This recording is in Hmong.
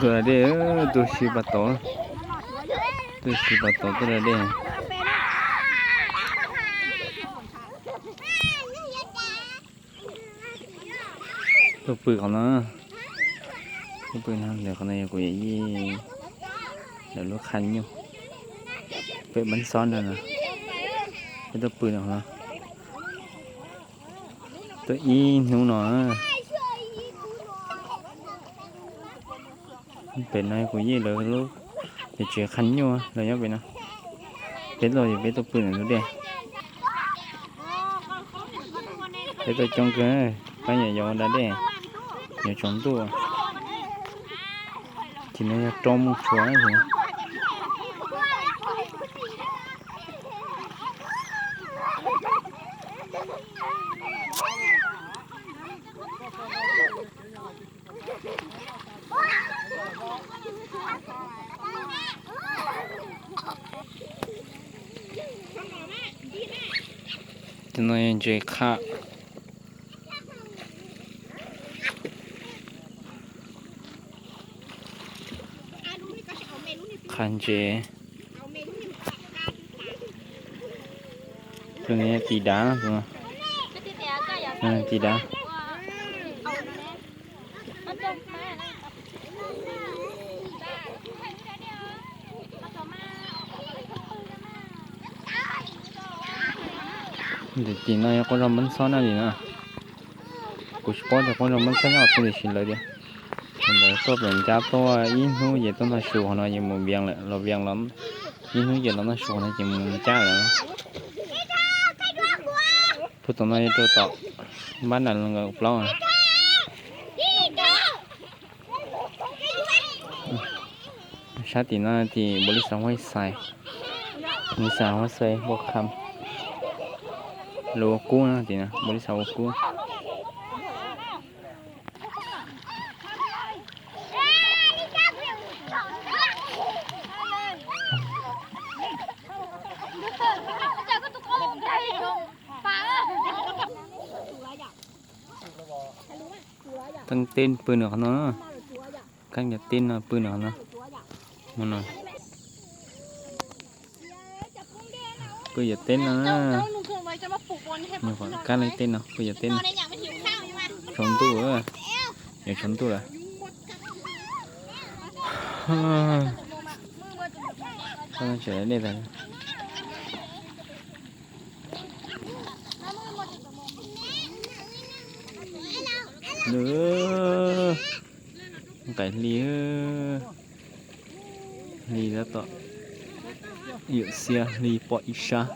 Tuaj da dej, tuaj si pas tod, tuaj si pas tod tuaj da dej. Tuaj pw qhov no, tuaj pw no, lawv qhov no yog kuv yawm yij lawv lub qha nyuj, pem Npab Xob ntag no, peb tuaj pw no, tuaj ib hnub no. Pem no kuv yij lawv lub, lawv tsev qha nyuj lawv nyob pem no. Peb los peb tuaj pw ntawm ntug dej. Peb tuaj coob kawg, pab nyuam yaus da dej, yuav tsaus ntuj. Tim no yog rau mus tshuav na. Tim no yog ntses qha. Qha ntses. Tus no yog tis dav, tus no, tis dav. Tim no yog qub zog Npab Xob na li no. Kuv tsis paub tias qub zog Npab Xob nyob qhov twg tiam sis lawv tias lawv tuaj pem ncab tuaj ib hnub ces tuaj noj su qhov no ces mus Vias lawm, los Vias los ib hnub ces los noj su qhov no ces mus ncab lawm. Puag tom no yog rau tom Npab Nas Los Nkauj plaub. Sab tim no tim npaum li xav huaj xais, npaum li xav huaj xais npua qha, lawv ua kub no tim no npaum li xav ua kub. Teeb teb pw nws qhov no, kab yam teb no pw nws qhov no, mus no. Pw yam teb no, nyuam qhuav kab laj teb no, pw yam teb no. Tsaus ntuj, yuav tsaus ntuj lawm. Tseem dej tas. Nws nqaim hli, hli tab tom yuam siab hli pom ib sab.